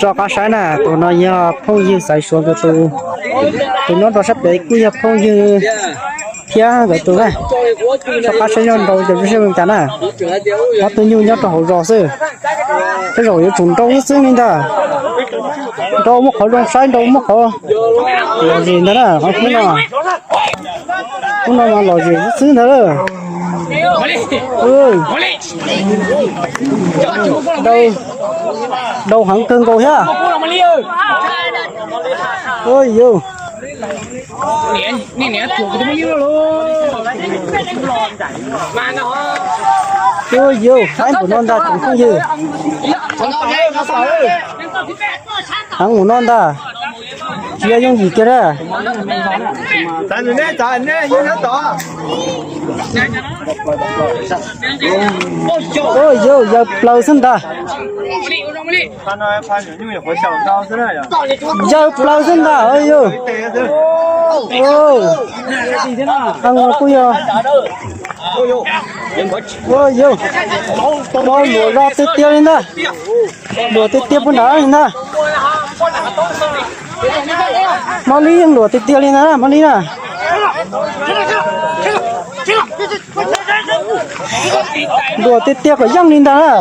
Rov qab saib na, tus no yog phooj ywg Xaiv Suav nkawd tus, tus nyob rau sab pem kuj yog phooj ywg thiab nkawd tus na. Rov qab saib zoo nraus ces zoo zoo cas na. Ob tug nyuj nyob rau hauv zos xwb, tej zaum yuav tsum nrau xwb li ntag. Nrau muaj qhov zoo saib, nrau muaj qhov lom zem ntag na, qhov hnub no, hnub no mas lom zem xwb ntag. Nrau heev kawg nkaus thiab. Yus, yus, heev npaum no ntag tsoom phooj ywg. Heev npaum no ntag, tsis yog yooj yim kiag na. Yus, yawg plaws xwb ntag. Yawg plaws xwb ntag yus. Kuj yog, yus, luam zos tiag tiag li ntag. Luam tiag tiag puag nrad li ntag. Mab Lib yeej luam tiag tiag li ntag, Mab Lib na. Luam tiag tiag kom yeej li ntag na.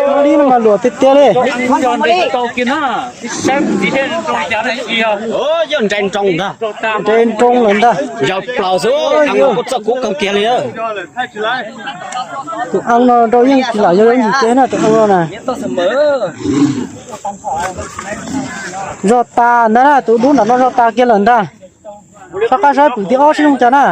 Mab Lib no mas luam tiag tiag li. Nrau nroo ntag. Yawg plaws xwb, kuj txawj kub kawg kiag li. Tus eeb no nrau yeej tsis lam yog yooj yim kiag na, tus eeb no na. Zog tas ntag na, tus dub nram no zog tas kiag lawm ntag. Rov qab saib pwm thib ob seb zoo cas na.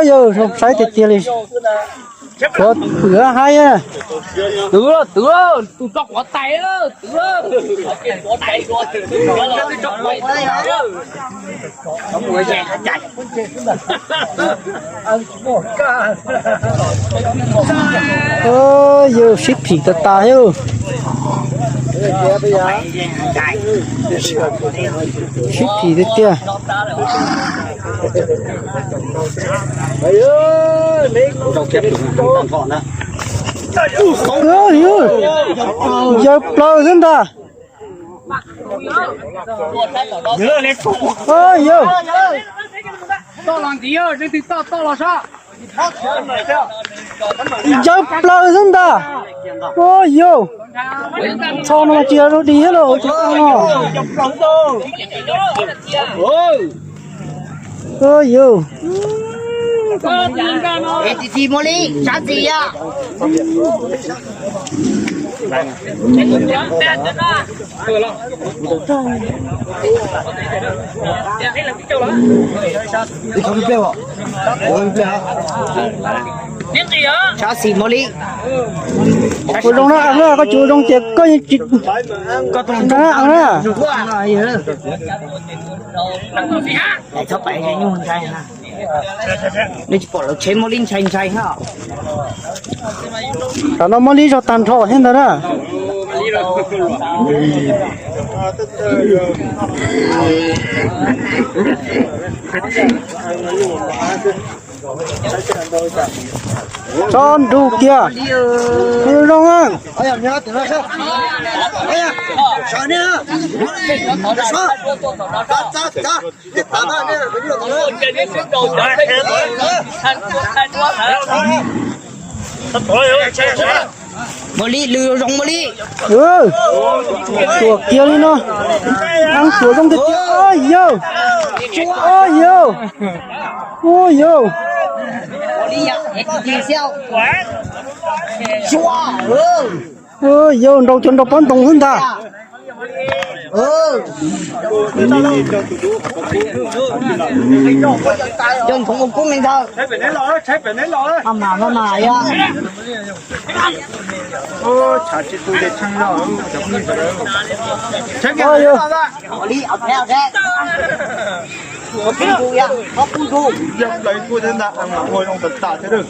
Yawg zoo saib tiag tiag li. Tshuav pwm haib. Twv, twv, tus tso quav tais, twv. Yawg sib phim tas tas thiab. Sib phim tiag tiag. Yawg plaws xwb ntag. Yawg, yawg plaws xwb ntag. Yawg, txho no mas tsis yog dog dig thiab lauj, tsis tau no. Yawg, Ua zoo na, koj tsis ua zoo ces koj tsis na. Nej tsis pom lawv tsheb muaj li ntshai ntshai na. Tam no muaj li zog tag nrho thiab ntag na. Tso nrug kiag. Zoo a. Muaj li, lwm zoo muaj li. Tuam kiag li no. Tuam zoo tiag tiag. Yawg, yawg, yawg. Yawg, nrau cov nrau pob ntoo xwb ntag. Ua tus ntug ya, qhov qub ntug. Yog plaws kuj thiab ntag, ua zoo tas tas thiab.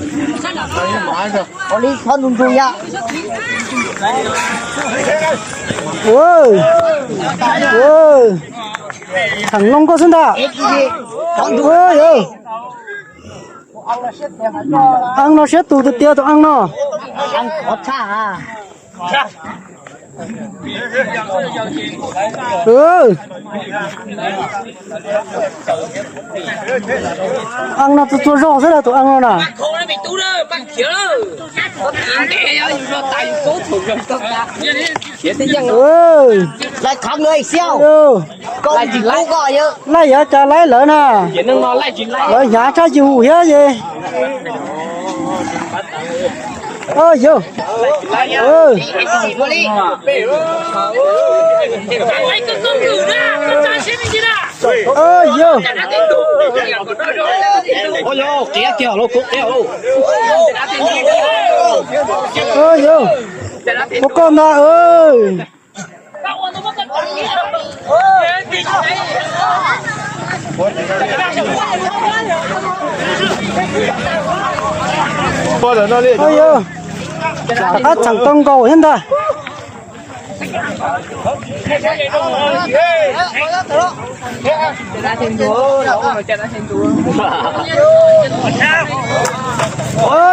Ua li qhov ntug ntug ya. Theem loo koj xwb ntag. Qhov ntug ya. Eeb no siab tus tiag tiag tus eeb no. Eeb no txua txua zog xwb tus eeb no na. Laij yav cas laij lawv na. Lawv hnyav tshaj yus thiab ces. Yog, yog, ua koj ntag. Rov qab txheem tau nkaus thiab ntag.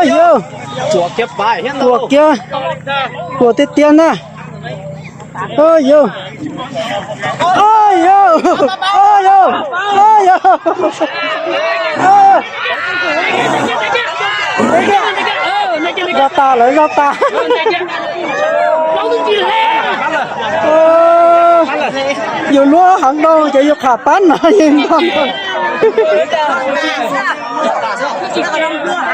Yog, ruam kiag, ruam tiag tiag na. Yog, yog, yog, yog. Zog tas lawm, zog tas. Yus luab heev dhau ces yus qham pab no yeej npog.